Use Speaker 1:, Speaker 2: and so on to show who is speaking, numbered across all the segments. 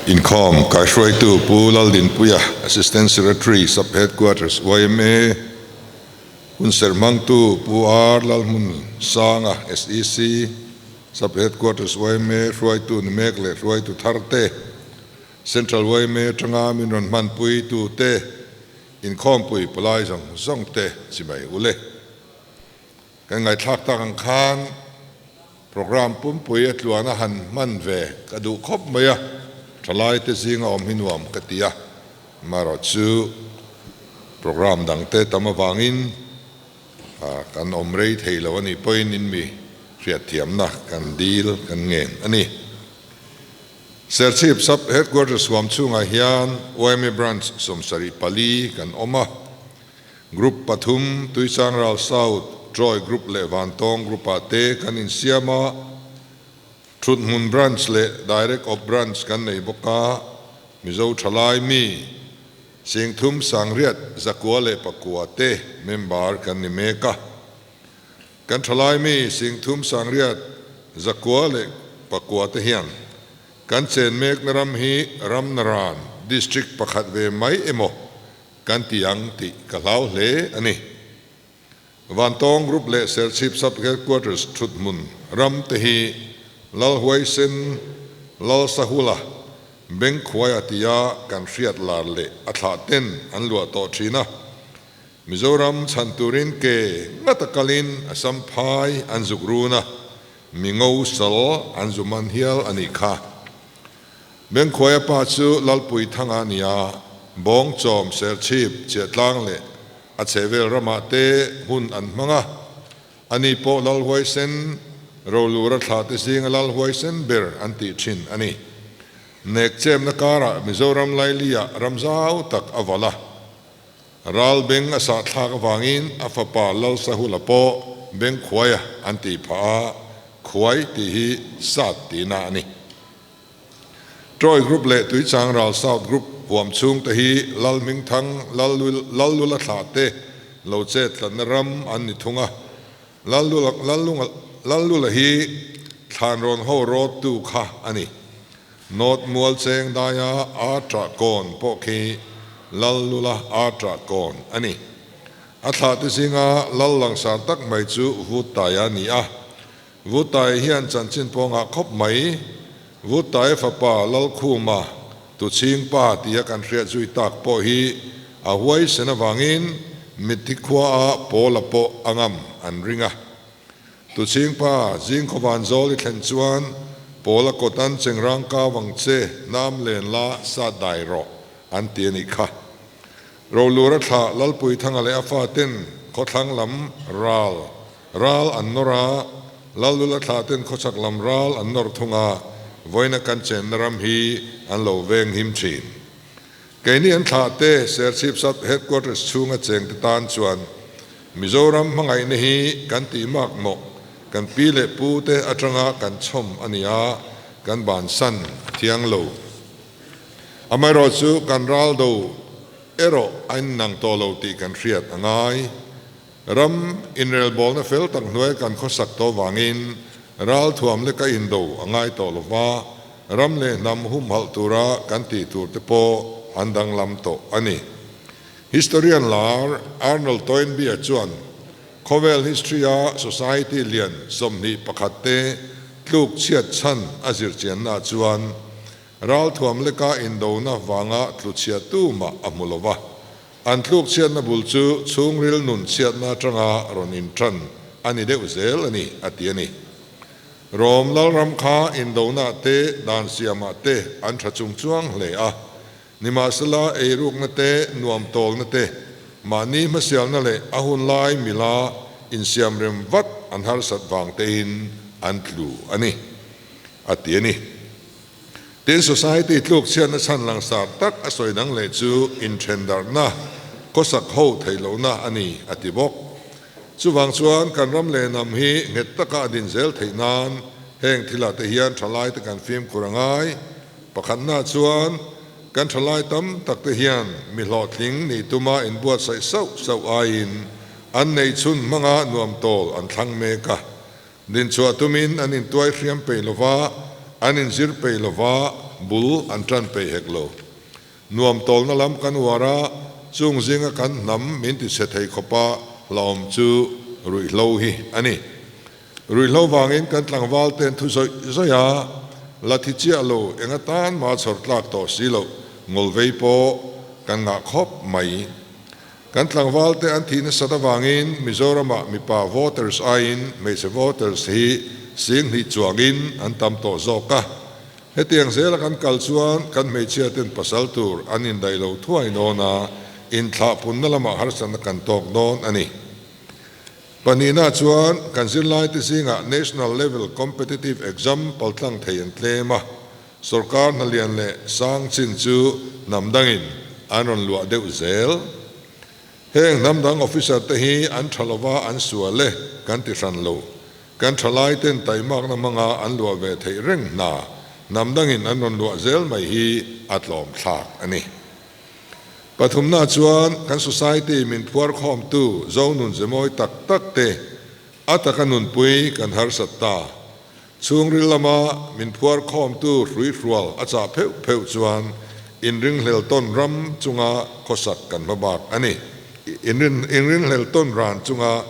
Speaker 1: Inkhawm kaihruaitu Pu Laldinpuia, Assistant Secretary, Sub Headquarters, yma, Hunserh hmangtu Pu R Lalhmun Sanga, SEC, Sub Headquarters, yma, hruaitu ni mek leh hruaitu thar te, Central yma atanga min rawn hmanpui tu te, inkhawmpui palai zawng zawng te chimei ule. Kan ngaihthlak tak ang khan Programme pumpui a tluana han hman ve ka duh khawp mai a, thalaite zinga awm hi nuam ka ti a, marawh chu programme dangte tam avangin kan awm rei thei lo a nih pawhin in mi hriatthiamna kan dil kan ngen a ni. Serchhip Sub Headquarters huam chhungah hian yma Branch 74 kan awm a. Group pathum, Tuichangral South, Troy Group leh Vantawng Group-ah te kan insiam a, Thuthmun Branch leh Direct Op Branch kan nei bawk a, Mizo thalai mi, Singthum Sangriat, Zakua leh Pakua te member kan ni mek a. Kan thalai mi, Singthum Sangriat, Zakua leh Pakua te hian kan chen mekna ram hi Ramnaran District pakhat ve mai emaw Kan ti ang tih ka hlau hle a ni. Vantawng Group leh Serchhip Sub Headquarters thuthmun ram te hi Lalhuaisen, Lalsahula, Bengkhuaia tia kan hriat lar leh a thlah ten an luah tawh thin a. Mizoram chhan turin ke ngata kalin Assam phai an zuk run a, mingo sal an zu man hial a nih kha. Bengkhuaia pa chu Lalpui Thanga a ni a, Bawngchawm, Serchhip, Chiahtlang leh a chhehvel ramah te hun an hmang a. Ani pawh Lalhuaisen, Rolura thlah te zinga Lalhuaisen ber an tih thin a ni. Nek chemna karah Mizoram Laili-ah ram zau tak a valh a. Ral beng a sahthlak avangin a fapa Lalsahula pawh Bengkhuaia an tih phah a, Khuai tih hi sat tihna a ni. Troy Group leh Tuichang Ral South Group huam chhung te hi Lal Hmingthang, Lal Lula thlah te lo chet tlatna ram an ni thung a. Lal Lula hi Thlanrawn ho rawttu kha a ni. North Mual Cheng daia a ṭah kawn pawh khi Lal Lula a ṭah kawn a ni. A thlah te zinga Lal langsar tak mai chu Vuttaia a ni a. Vutai hian chanchin pawh ngah khawp mai. Vutai fapa Lalkhuma Tuchhing pa tia kan hriat zui tak pawh hi a huaisen avangin mitthi khuaah Pawla pawh a ngam an ring a. Tuchhing pa Zingkhawvan zawl i thlen chuan Pawla kawtan chengrang kau ang che nam len la sat dai rawh an ti a nih kha. Rolura thlah Lalpuithanga leh a faten khawthlang lam ral Ral an nawr a, Lallula thlah ten khawchhak lam ral an nawr thung a, vawiina kan chenna ram hi an lo veng him thin. Keini an thlah te Serchhip Sub Headquarters chhunga cheng te tan chuan Mizoram hmangaihna hi kan tih mak mawh, kan pi leh pu te atanga kan chhawm a ni a, kan bansan a thiang lo. Amaherawhchu kan ral do erawh a innang tawh lo tih kan hriat a ngai. Ram inrelbawlna fel tak hnuai kan khawsak tawh vangin ralthuam leka indo a ngai tawh lo va, ram leh hnam humhalh tura kan tih tur te pawh an danglam tawh a ni. Historian lar Arnold Toynbee-a chuan khawvel history-a society lian 21 te tluk chhiat chhan a zirchiannaah chuan ralthuam leka indona vanga tlu chhia tumah a hmu lo va. An tluk chhiatna bul chu chhungril nun chhiatna atanga rawn inṭan a ni deuh zel a ni, a ti a ni. Rom Lalram kha indonah te, dan siamah te an ṭha chung chuang hle a. Nimahsela eirukna te, nuam tawlna te, mahni hmasialna leh a hun lai mila insiamrem vat an harsat vang tein an tlu a ni, a ti a ni. Tin, society tluk chhiatna chhan langsar tak a sawi dang leh chu inthendarhna, khawsak ho theih lohna a ni, a ti bawk. Chuvang chuan kan ram leh hnam hi nghet taka a din zel theih nan heng thilah te hian thalai te kan fimkhur a ngai. Pakhatna chuan kan thalai tam tak te hian mi hlawhtling nih tuma inbuatsaih sauh sauh aiin an neihchhun hmanga nuam tawl an thlang mek a. Dinchhuah tumin an intuai hriam peih lo va, an inzir peih lo va, bul an tan peih hek lo. Nuam tawlna lam kan uar a, chung zinga kan hnam min ti chhe thei khawpa hlauhawm chu ruihhlo hi a ni. Ruihhlo vangin kan tlangval ten thu zawih zawih a, la thi chiah lo eng atan mah chhawr tlak tawh si loh ngawlvei pawh kan ngah khawp mai. Kan tlangval te an thih nasat avangin Mizoramah mipa voters aiin hmeichhe voters hi 20,000 chuangin an tam tawh zawk a. Hetiang zela kan kal chuan kan hmeichhia ten pasal tur an indaih lo thuai dawn a, inthlahpunna lamah harsatna kan tawk dawn a ni. Pahnihna chuan kan zirlaite zingah National Level Competitive Exam paltlang thei an tlem a, sorkar hna lian leh sang chin chu hnam dangin an rawn luah deuh zel. Heng hnam dang officer te hi an tha lova an sual e kan ti hran lo. Kan thalai ten taimakna hmanga an luah ve theih reng hna hnam dangin an rawn luah zel mai hi a tlawm thlak a ni. Pathumna chuan kan society min phuar khawmtu Zonun zemawi tak tak te a taka nunpui kan harsat ta. Chhungril lama min phuar khawmtu hruihrual a chah pheuh pheuh chuan inringhlel tawn ram chunga khawsak kan hma bak a ni. Inringhlel tawn ran chunga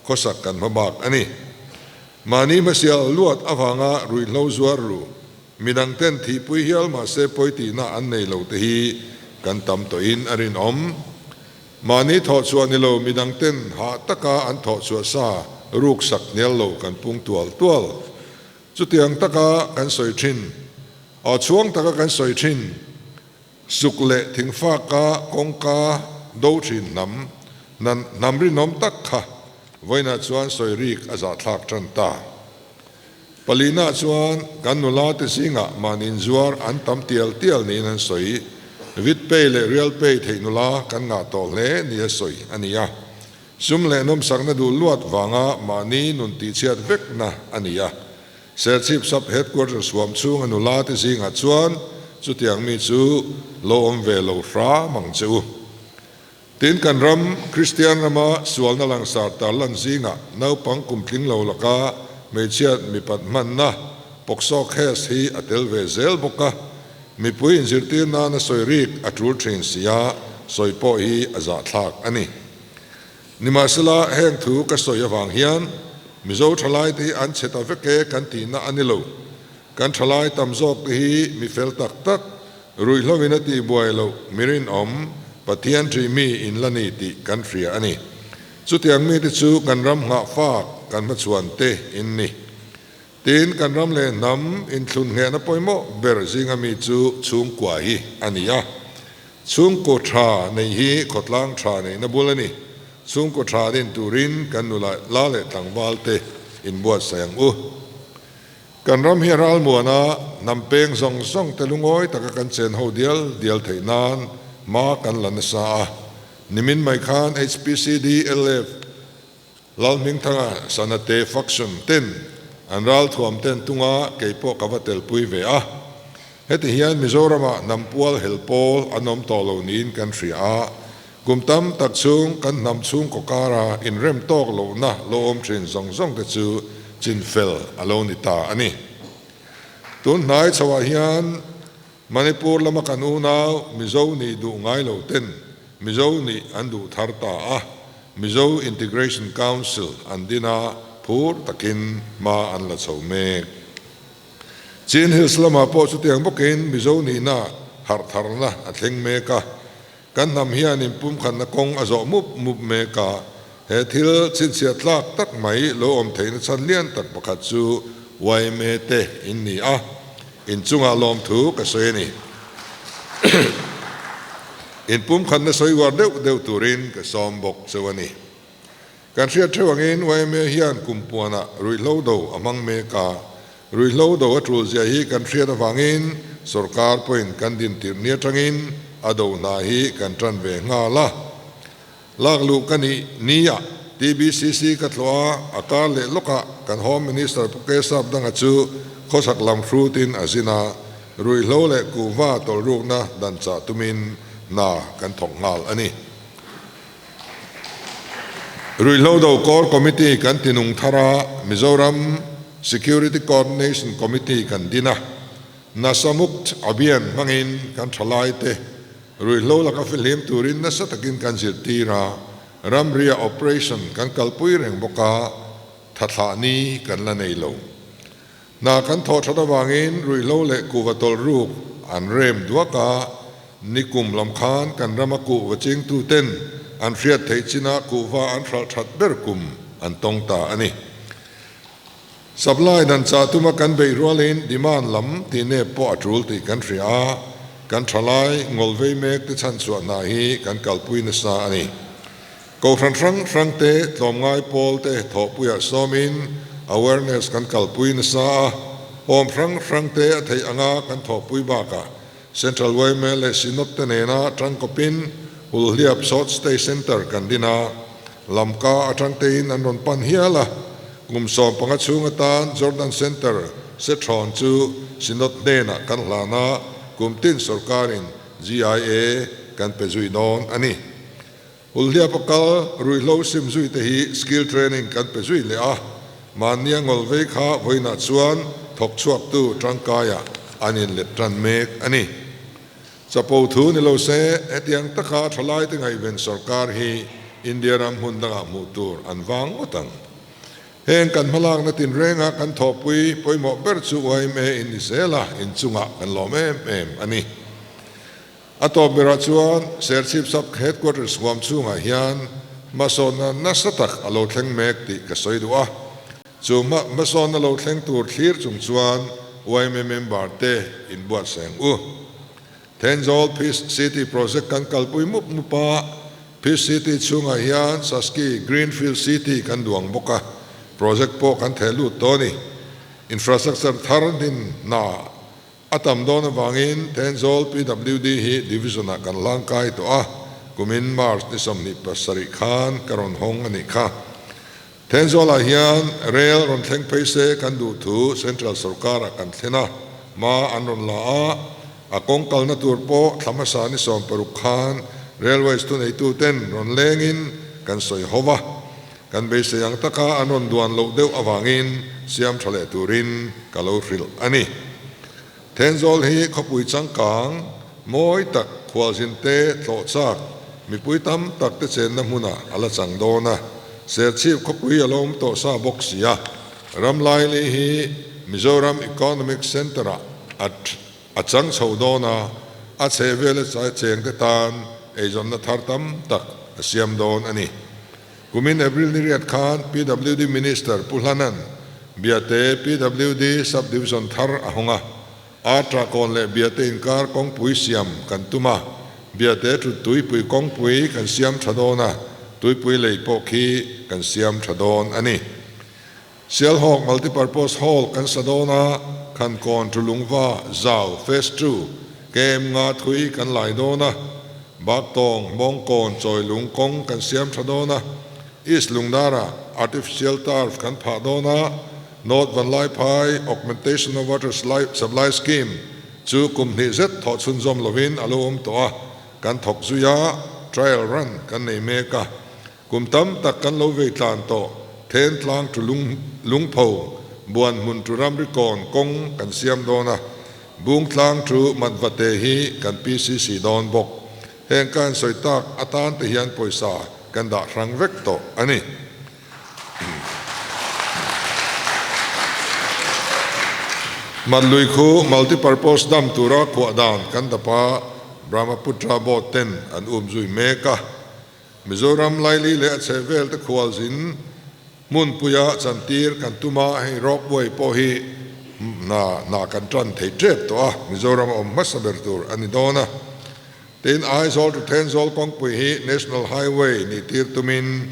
Speaker 1: khawsak kan hma bak a ni. Mahni hmasial luat avanga ruihhlo zuar ru, midang ten thihpui hial mahse pawi tihna an nei lo te hi kan tam tawhin a rinawm. Mahni thawhchhuah ni lo midang ten hah taka an thawhchhuah sa ruk sak hnial lo kan pung tual tual. Chutiang taka kan sawi thin, aw chhuang taka kan sawi thin, suk leh thingfaka kawngka do thin hnam, hnam rinawm tak kha vawiinah chuan sawi rik a zahthlak tan ta. Palina chuan kan nula te zingah mahni inzuar an tam tial tial niin an sawi. Vidpay leh Realpay theih nula kan ngah tawh hle nia sawi a ni a. Sum leh nawmsakna duh luat vanga mahni nun tihchhiat vekna a ni a. Serchhip Sub Headquarters huam chhunga nula te zingah chuan chutiang mi chu lo awm ve lo hram ang che u. Tin, kan ram, Kristian rama sualna langsar tarlan zingah naupang kum tling lo laka hmeichhiat mipat hmanna POCSO case hi a tel ve zel bawk a, mipui inzirtir nana sawi rik a tul thin si a, sawi pawh hi a zahthlak a ni. Nimahsela, heng thu ka sawi avang hian Mizo thalaite hi an chhe ta vek e kan tihna a ni lo. Kan thalai tam zawk te hi mi fel tak tak, ruihhlo in a tih buai loh mi rinawm, Pathian ṭih mi in la ni tih kan hria a ni. Chutiang mite chu kan ram nghah fak kan hmachhuan te in ni. Tin, kan ram leh hnam inthlun nghehna pawimawh ber zinga mi chu chhungkua hi a ni a. Chhungkaw ṭha neih hi khawtlang ṭha neihna bul a ni. Chhungkaw ṭha din turin kan nula la leh tlangval te inbuatsaih ang u. Kan ram hi a ralmuan a, hnam peng zawng zawng te lungawi taka kan chen ho dial dial theih nan hma kan la nasa a. Nimin mai khan HPCD LF Lalhmingthanga Sanate Faction ten an ralthuam ten tunga kei pawh ka va telpui ve a. Heti hian Mizoramah hnam pual hel pawl an awm tawh lo niin kan hria a, kum tam tak chhung kan hnam chhungkaw kara inrem tawk lohna lo awm thin zawng zawng te chu chin fel a lo ni ta a ni. Tun hnai chhoah hian Manipur lama kan unau Mizo nih duh ngai lo ten Mizo nih an duh thar ta a, Mizo Integration Council an din a, phur takin hma an la chho mek. Chin Hills lamah pawh chutiang bawkin Mizo nihna harh tharna a thleng mek a, kan hnam hian inpumkhatna kawng a zawh mup mup mek a, he thil chhinchhiah tlak tak mai lo awm theihna chhan lian tak pakhat chu yma te in ni a, inchungah lawmthu ka sawi a ni. Inpumkhatna sawi uar deuh deuh turin ka sawm bawk cheu a ni. Kan hriat theuh angin yma hian kum puanah ruihhlo do a hmang mek a, ruihhlo do a tul zia hi kan hriat avangin sorkar pawhin kan din tirh ni atangin a do hna hi kan tan ve nghal a. Lak luh ka nih nia TBCC ka tlawh a, a kar leh lawkah kan Home Minister Pu Kesap danga chu khawchhak lam hrutin a zin a, ruihhlo leh kuhva tawlhrukna dan chah tumin hna kan thawk nghal a ni. Ruihhlo do Core Committee kan tinung thar a, Mizoram Security Coordination Committee kan din a. Nasa Mukt Abhiyan hmangin kan thalaite ruihhlo laka fihlim turin nasa takin kan zirtir a, ramria operation kan kalpui reng bawk a, thathlah ni kan la nei lo. Hna kan thawh that avangin ruihhlo leh kuhva tawlh ruk an rem duak a, nikum lam khan kan rama kuhva chingtuten an hriat theih chinah kuhva an hralh that ber kum an tawng ta a ni. Supply dan chah tuma kan beih rualin demand lam tih nep pawh a tul tih kan hria a, kan thalai ngawlvei mek te chhanchhuah hna hi kan kalpui nasa a ni. Kohhran hrang hrang te tlawmngai pawl te thawhpuiah sawmin awareness kan kalpui nasa a, home hrang hrang te a theih anga kan thawhpui bakah Central yma leh Synod te nena tangkawpin Hulhliap Short Stay Centre kan din a, Lamka atang tein an rawn pan hial a, kum 15 chhung atan Jordan Centre Sethrawn chu Synod hnenah kan hlan a, kum tin sorkarin GIA kan pe zui dawn a ni. Hulhliap a kal ruihhlo sim zui te hi skill training kan pe zui leh a, mahnia ngawlvei kha vawiinah chuan thawk chhuaktu tangkaiah an inlet tan mek a ni. Chapo thu ni lo se, hetiang taka thalaite ngaihven sorkar hi India ram hmun dangah hmuh tur an vang ngawt ang. Heng kan hmalakna tinrenga kan thawhpui pawimawh ber chu yma in ni zel a, inchungah kan lawm em em a ni. A tawp berah chuan Serchhip Sub Headquarters huam chhungah hian hmasawnna nasa tak a lo thleng mek tih ka sawi duh a. Chu hmasawnna lo thleng tur thlir chung chuan yma member te inbuatsaih ang u. Thenzawl Peace City project kan kalpui mup mup a, Peace City chhungah hian Saski Greenfield City kan duang bawk a, project pawh kan theh lut tawh a ni. Infrastructure thar hnin hna A tam dawn avangin Thenzawl PWD hi Division-ah kan hlangkai tawh a, kumin March ni 27 khan ka rawn hawng a nih kha. Thenzawlah hian rel rawn thleng phei se kan duh thu Central sorkarah kan thlen a, hma an rawn la a, a kawng kalna tur pawh thla hmasa ni 60 khan Railways thuneituten rawn lengin kan sawi ho va. Kan beisei ang taka an rawn duan loh deuh avangin siam tha leh turin ka lo hrilh a ni. Thenzawl hi khawpui changkang, mawi tak, khualzin te, tlawh chak, mipui tam tak te chenna hmunah a la chang dawn a. Serchhip khawpui a lo awm tawh sa bawk si a, Ramlaili hi Mizoram Economic Centre-ah a a chang chho dawn a, a chhehvela chengte tan eizawnna thar tam tak a siam dawn a ni. Kumin April ni riat khan PWD Minister Pu Hlanan Biate PWD Sub Division thar a hawng a, Artra kawn leh Biate inkar kawngpui siam kan tum a, Biate thu tuipui kawngpui kan siam tha dawn a, tuipui lei pawh khi kan siam tha dawn a ni. Sialhawk Multipurpose Hall kan sa dawn a, Khankawn Tulungva Zau Phase Ii KM nga thui kan lai dawn a, Baktawng Mawngkawn Chawilung kawng kan siam tha dawn a, East Lungdara Artificial Turf kan phah dawn a, North Vanlaiphai Augmentation of Water Supply Scheme chu kum hnih zet thawh chhunzawm lovin a lo awm tawh a, kan thawk zui a, trial run kan nei mek a. Kum tam tak kan lo vei tlan tawh, then tlang tu lung lungpho, buan hmun tu ramri kawn kawng kan siam dawn a, bung tlang tu matvate hi kan PCC dawn bawk. Heng ka han sawi tak atan te hian pawisa kan dah hrang vek tawh a ni. Matlui khu multipurpose dam tura khuah dan kan dap a, Brahmaputra boat ten an um zui mek a. Mizoram laili leh a chhehvel te khualzin hmunpuia chantir kan tum a, hei ropeway pawh hi hna hna kan tan thei tep tawh a, Mizoram a awm hmasa ber tur a ni dawn a. Tin, Aizawl to Thenzawl kawngpui hi National Highway nih tir tumin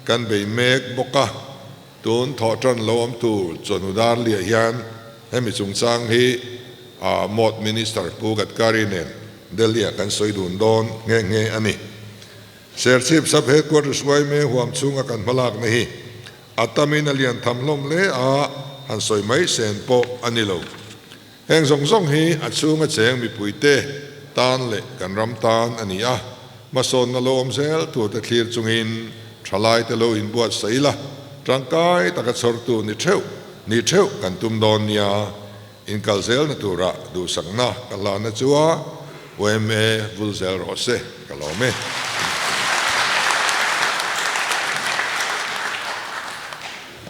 Speaker 1: kan bei mek bawk a, tun thawh tan lo awm tur chawhnu dar liah hian hemi chungchang hi Mawt Minister Pu Gadkari nen Delhi-ah kan sawi dun dawn nghe nghe a ni. Serchhip Sub Headquarters yma huam chhunga kan hmalakna hi a tamin a lian tham hlawm hle a, han sawi mai sen pawh a ni lo. Heng zawng zawng hi a chhunga cheng mipuite tan leh kan ram tan a ni a, hmasawnna lo awm zel turte thlir chungin thalaite lo inbuatsaih ila, tangkai taka chhawrtu ni theuh ni theuh kan tum dawn nia. In kal zelna turah duhsakna ka hlana chu a, yma vul zel rawh se, ka lawm e.